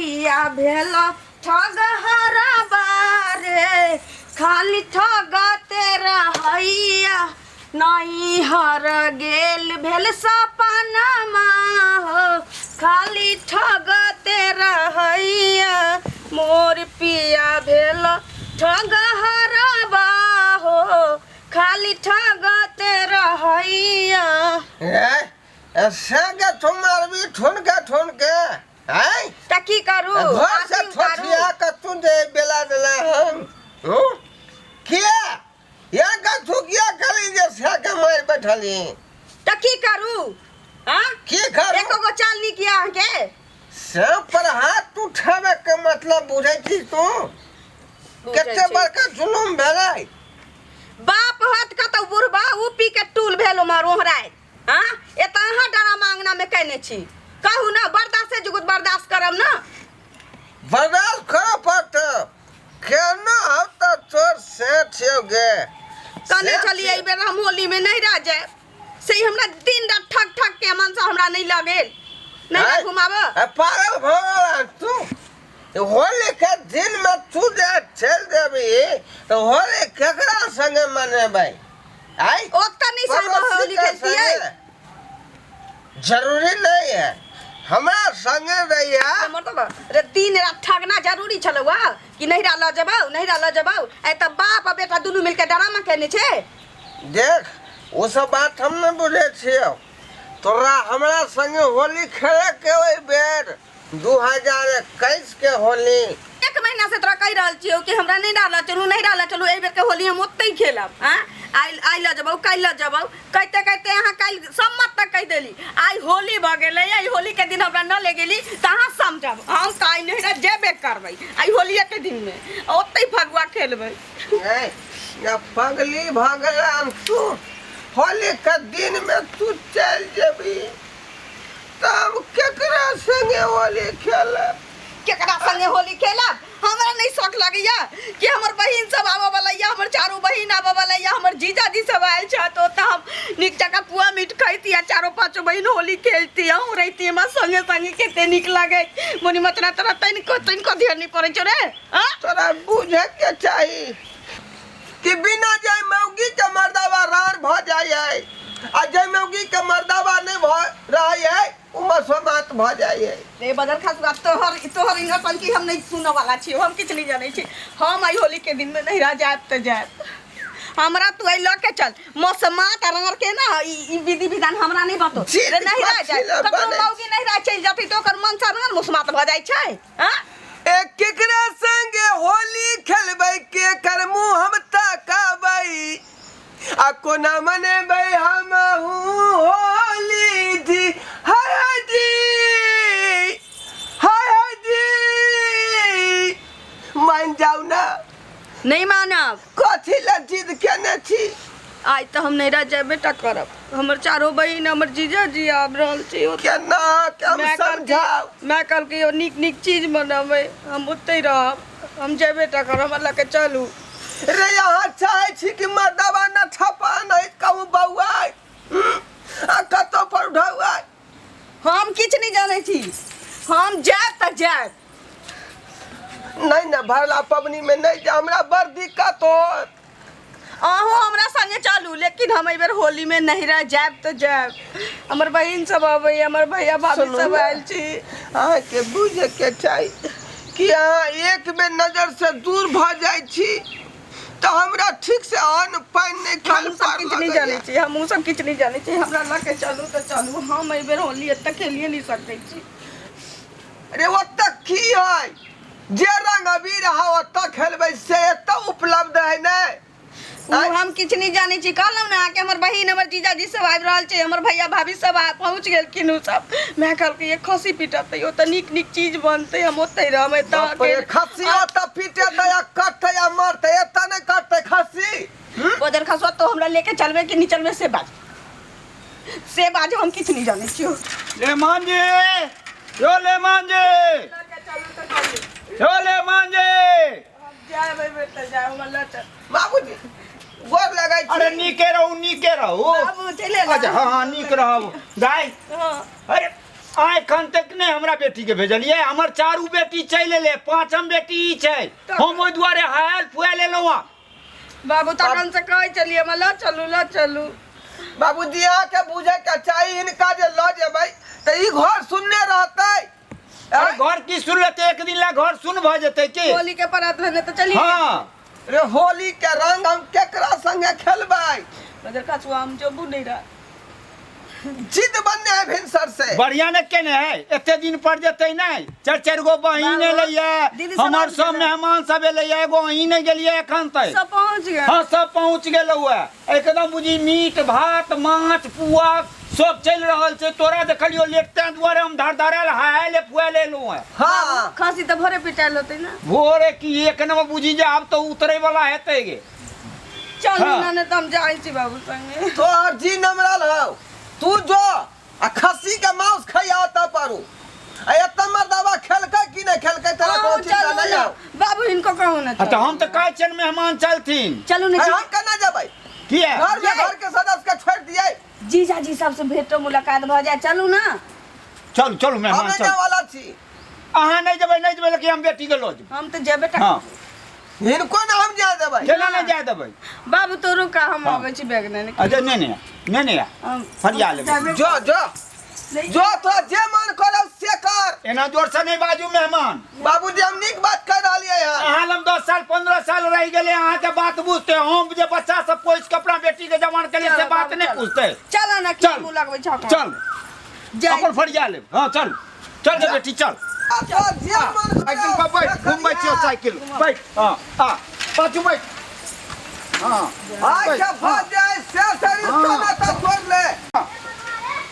पिया भेल ठग हरबा रे, खाली ठगते रहैया नहीं हर गेल भेल सपनमा हो, खाली ठगते रहैया मोर पिया भेल ठग हरबा हो, खाली ठगते रहैया। ए से के तू मारबी ठुन के आय? तऽ की करू? घर से आरती उतारू? ठोठिया के तू जे बेला देला हम हूँ किया या का तू किया करी जे से के मार बैठली? तऽ की करू? हाँ, की करू? एको गो चाल नीक यऽ अहाँके? से पर हाथ उठावे के मतलब बुझै छी तू? बुझै कते छी। बड़का जुलुम भेलै। बाप हत कतौ बुढ़बा उ पी के टूल भेल उमर ओहराय। हाँ, एतऽ अहाँ डरामा अंगना में कैने छी। कहू ना, बर्दाश्त जुगुत बर्दाश्त करब ना? बर्दाश्त करऽ पड़तौ केना, हम तऽ तोर सेठ छियौ गे। कहने सेठ छलियै एहि छियौ। बेर हम होली में नहीं रह जाए से हमरा दिन रात ठक ठक के मनसा हमरा नहीं लगेल नहीं आँय? घुमाब। आ, पागल भऽ गेल तू? होली के दिन में तू जे चलि देबही तऽ होली केकरा संगे मनेबै आय? ओतऽ नहीं साहब पड़ोसी होली के खेलतियै। संगे? जरूरी नहीं है, हमरा संगे रहिया। मतलब रे दिन रात ठगना जरूरी छलौ वा कि नहीं लऽ जेबौ, नहीं लऽ जेबौ? ए तऽ बाप आ बेटा दुनू मिलके डरामा केने छै। देख, ओ सब बात हम नहीं बुझे छियौ। तोरा हमरा संगे होली खेले के ओहि बेर 2021 के होली। एक महीना से तोरा कहि रहल छियौ कि हमरा नहीं डालऽ चलू, नहीं डालऽ चलू, एहि बेर के होली हम ओतहि खेलब। आँ, आइ आइ लऽ जेबौ, काल्हि लऽ जेबौ कहिते कहिते अहाँ काल्हि सम्मत तक कहि देली। आइ होली भऽ गेलै। आइ होली के दिन हमरा न ले गेली तऽ अहाँ समझब हम तऽ आइ नहीं जेबे करबै। आइ होलिये के दिनमे ओतहि फगुआ खेलबै। ए, या पगली भऽ गेलन तू? होली के दिन में तू चलि जेबी तऽ हम केकरा संगे होली खेलब? केकरा संगे होली खेलब? हमरा नहीं शौक लगैया कि हमर बहिन सब आबऽ वाला या हमर चारू बहिन आबऽ वाला या हमर जीजाजी सब आयल छथि, ओतऽ हम नीक जकाँ पुआ मीट खैती आ चारो पाँचो बहिन होली खेलती, अहूँ रहिती हमरा संगे संगे, कते नीक लगै। मोनी मतना तोरा तनिको तनिको ध्यान नहीं पड़ै छौ रे? हाँ? तोरा बुझे के चाही कि बिना जाय मौगी के मर्दावा रार भऽ जाइ है आ जाय मौगी के मर्दावा नहीं भऽ रहै है उ मसोमात भऽ जाइ है। रे बदर खास बात, तोहर तोहर इनर की हम नहीं सुनऽ वाला छी। हम किछु नहीं जानै छी। हम आई होली के दिन में नहीं रह जायब तऽ जायब। हमरा तू आई लऽ के चल। मौसमात आ रंगर के ना ई ई विधि विधान हमरा नहीं बतो। जीत रे नहीं रह कथी जाए लए ककरो बनै? मौगी नहीं रह चलि जतै तऽ ओकर मन सँ रंगर मौसमात भऽ जाइ छै। हाँ? ए केकरा संगे होली खेलबै, के कर मुँह हम तकबै आ कोना मनेबै हम होली जी? हाय हाय जी, हाय हाय जी, मान जाउ ना। नहीं मानब। कथी लए जिद केने छी? आइ तऽ हम नहीं रह जायबे टा करब। हमर चारो बहिन, हमर जीजाजी आबि रहल छी ओतऽ। केना के हम माय कहलकै- समझाउ? माय कहलकै ओ नीक नीक चीज बनेबै, हम ओतहि रहब। हम जेबे टा करब, हमरा लऽ के चलू। रे यहाँ चाहै छी कि मर्दावा न छपा नहीं कहूँ बौआ आ कतौ पर उठाउआ? हम किछु नहीं जानै छी। हम जायब तऽ जायब। नहीं ना, भरला पबनी में नहीं जा, हमरा बड़ दिक्कत होत। अहूँ हमरा संगे चलू, लेकिन हम एहि बेर होली में नहीं रह जायब तऽ जायब। हमर बहिन सब अबै, हमर भैया भाभी सुनू सब ने। आयल छी। अहाँके बुझे के चाही कि अहाँ एक बेर नजर से दूर भऽ जाइ छी तऽ हमरा ठीक से अन्न पानि नहि खायल हम सब पार किछु नहीं लगैया। जानै छी। हमहूँ सब किछु नहीं जानै छी। हमरा लऽ के चलू तऽ चलू। हम एहि बेर होली एतऽ खेलिए नहीं सकै छी। अरे ओतऽ की है जे रंग अबीर अहाँ ओतऽ खेलबै से एतऽ उपलब्ध है ने? उ हम किछु नहीं जानै छी। कहलहुँ ने अहाँके, हमर बहिन, हमर जीजाजी सब आबि रहल छै, हमर भैया भाभी सब आ पहुँच गेलखिन। उ सब माय कहलकै ये खस्सी पीटतै, ओतऽ नीक नीक चीज बनतै, हम ओतै रहबै तऽ। बाप रे, खस्सी ओतऽ पीटेतै आ कटतै आ मरतै, एतऽ नहि कटतै खस्सी? बजर खसुआ तो हमरा लेके चलबै कि नहीं चलबै से बाज, से बाज। हम किछु नहीं जानै छियौ। लेमान जी, यो लेमान जी, यो लेमान जी। जाएब एहि बेर तऽ जाएब, हमरा लऽ चल। बाबूजी, गोर लगै छी। अरे नीके रहू, नीके रहू। बाबू चलि एला। अच्छा, हाँ हाँ, नीक रहब दाइ। हाँ। अरे आइ एखन तक नहि हमरा बेटी के भेजलियै। हमर चारू बेटी चलि एलै, पाँचम बेटी ई छै। हम ओहि दुआरे हायल फुआयल एलहुँ हँ। बाबू तखन से कहै छलियै हमरा लऽ चलू लऽ चलू। बाबूजी अहाँके बुझैके चाही हिनका जे लऽ जेबै तऽ ई घर सुनने रहतै। अरे घर की सुन लेतै, एक दिन ला घर सुन भऽ जेतै की? होली के परात भेने तऽ चलिए। हाँ। रे होली के रंग हम केकरा संगे खेलबै? मगर कछुआ हम जबू नहीं रहा। जिद बनने है भिनसर से। बढ़िया ने केने है, एते दिन पर जेतै नहि। चारि चारि गो बहिन एलैया, दीदी सब हमर आबि सब गेलै। मेहमान सब एलैया, एगो अहीं नहि गेलियै एखन तक। सब पहुँच गेल। हाँ सब पहुँच गेलौ है एकदम, बुझी मीट भात माछ पुआ सब चलि रहल छै। तोरा देखलियो लेट तें दुआरे हम धर धरायल हाय ले फुआयल एलहुँ है। हाँ खांसी तऽ भोरे पिटायल होतै ना। भोरे की एक नंबर, बुझी जे आब तऽ उतरे वाला हेतै गे। चलू हाँ। ना, नहीं तऽ हम जाइ छी बाबू संगे। तोहर जी नमरल हौ, तू जो आ खस्सी के मांस खइया तब पारू। आ एते मर्दावा खेलकै कि नहि खेलकै तोरा अहूँ कोनो चिंता चलू नहि ना हौ। बाबू, हिनको कहू ना। हाँ, तऽ हम तऽ कहै छियनि मेहमान चलथिन। चलू ना। अरे हम केना जेबै? किया? घर में घर के सदस्य के छोड़ि दियै? जीजाजी सबसे भेंटो मुलाकात भऽ जाय, चलू ना। चलू चलू हम मेहमान नहि चलू। जाय वाला छी। अहाँ नहि जेबै नहि जेबै, लेकिन हम बेटी के लऽ जेबै। हम तऽ जेबे टा। हाँ। हिनको ने हम जाय देबै। केना नहि जाय देबै? बाबू तो रुका, हम हाँ। अबै छी बैग नेने। अच्छा नहि नहि नहि नहि हम फरिया लेबै। जेबे। जो जो नहीं। जो तोरा जे मन करब से कर। एना जोर से नहीं बाजू मेहमान। बाबूजी हम नीक बात कह रहलियै हन। अहाँ लग 10 साल 15 साल रहि गेलै, अहाँके बात बुझते। हम जे बच्चा सब पोसि के अपना बेटी के जवान केलियै से चलो बात बाबू, नहीं चलो। पूछते। चल ना, की चल। मुँह लगबै छह? चल। जाय। अपन फरिया लेब। हाँ चल चल गे बेटी चल। आ तोरा जे मन करब साइकिल पर बैठ, से घुमबै छियौ करिहे। साइकिल बैठ। हाँ आ पाछू बैठ। हाँ आइ बैठ, के हाँ। भऽ जाय से से रिश्ता हाँ। नाता तोड़ ले।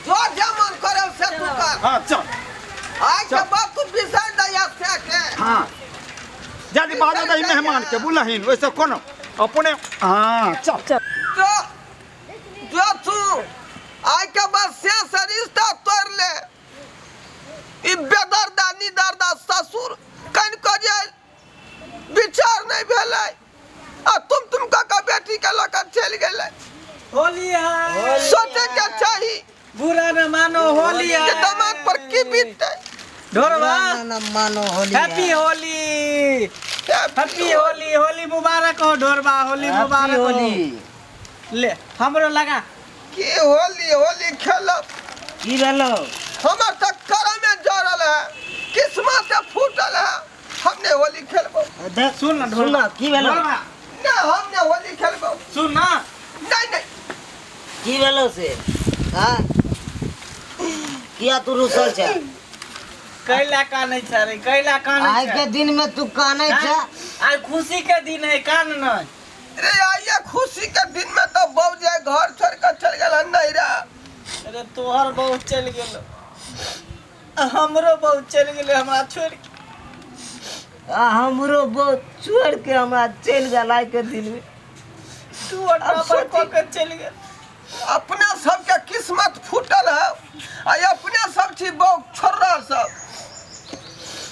जो जे मन करब से तू कर। हाँ चल। आइ के चल। बाद तू बिसरि दैया से के। हाँ जदि बाजऽ दही मेहमान के बुलहिन ओहिसँ कोनो अपने। हाँ चल। जो जो तू आइ के बाद से से रिश्ता तोड़ ले। ई बेदर्दा निदर्दा ससुर कनिको जे विचार नहीं भेलै आ तुम तुम का बेटी के लऽ कऽ चलि गेलै। होली है, सोचे के चाही। बुरा न मानो होली है। जे दामाद पर की बीततै। ढोरबा न मानो होली है। हैप्पी होली, हैप्पी होली, होली मुबारक हो ढोरबा, होली हैप्पी मुबारक हो। होली। ले हमरो लगा। की होली होली खेलब? की भेलो? हमर तऽ करमे जरल है, किस्मत से फूटल है, हम नहीं होली खेलबो। देख सुन ना सुन ना की भेलो? ढोरबा नहीं हम नहीं होली खेलबो। सुन ना। नहीं नहीं। की भेलो से? हाँ किया तू रुसल छै? कैला कानै छै रे, कैला कानै आइ छै? के दिन में तू कानै छै? आइ खुशी के दिन है, कान नहीं। रे आइए खुशी के दिन में तो बहू जे घर छोड़ के चल गेल हन नहीं रे। अरे तोहर बहू चल गेल, हमरो बहू चल गेलै हमरा छोड़ के। आ हमरो बहू छोड़ के हमरा चलि गेल आइ के दिन में। तू अड्डा पर कऽ के चलि गेल। अपने सबके किस्मत फूटल है आ अपने सब छी बहू छोड़ सब।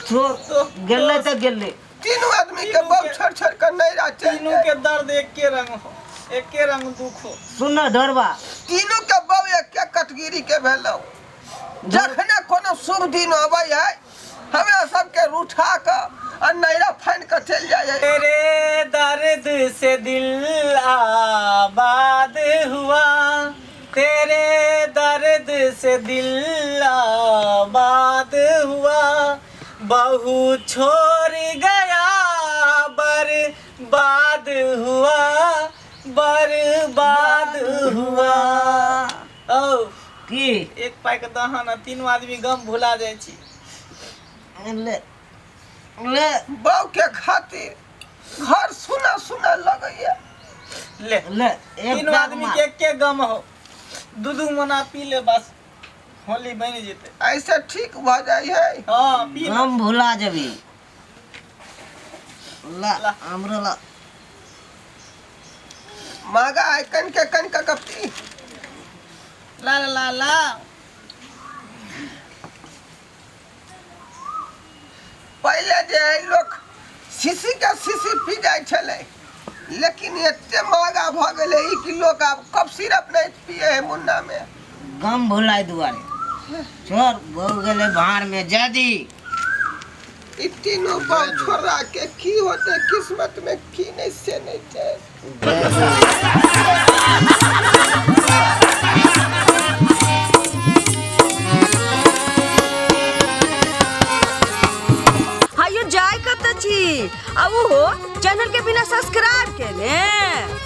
छोड़ गेलै तऽ गेलै। तीनों आदमी के बहू छोड़ छोड़ के नहीं रह चलि तीनों गेल। के दर्द एके रंग हो, एके रंग दुख हो। सुन ना ढोरबा, तीनों के बहू एके कटगिरी के भेलौ। जखने कोनो शुभ दिन अबै है हमरा सबके रूठा कऽ आ नैरा फानि कऽ चलि जाइ है। तेरे दर्द से दिल आबाद हुआ, तेरे दर्द से दिल आबाद हुआ, बहू छोड़ गया बर्बाद हुआ, बर्बाद हुआ। औ की एक पाई के दहन आ तीनू आदमी गम भुला जाइ छी। ले ले। बहू के खातिर घर सुना सुना लगैया। ले ले एक तीनू पैक आदमी मार। के एके गम हो, दू दू मना पी ले बस होली बनि जेतै। ऐसे ठीक भऽ जाइ है। हाँ पी ले। गम भुला जेबी। ला ला। हमरो ला। महगा है कनिके कनिके कऽ पी। ला ला ला ला। पहिले जे है लोक शीशी के शीशी पी जाइ छलै, लेकिन एते महगा भऽ गेलै ई कि लोक आब कफ सिरप नहि पिए है मुन्ना में। गम भुलाय दुआरे। छोड़ बहु गेलै भाड़ में जदी। ई तीनों बाप छोड़ा के की होते किस्मत में की नहीं से नहीं छै। हायो जाय कत छी आ ओहो चैनल के बिना सब्सक्राइब केने।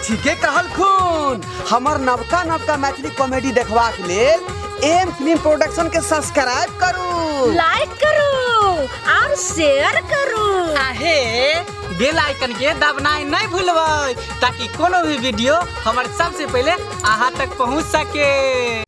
ठीके कहलखुन, हमर नवका नवका मैथिली कॉमेडी देखबाक लेल एम फिल्म प्रोडक्शन के सब्सक्राइब करू, लाइक करू और शेयर करू। आहे बेल आइकन के दबनाइ नहीं भूलबै ताकि कोनो भी वीडियो हमर सबसे पहले अहाँ तक पहुँच सके।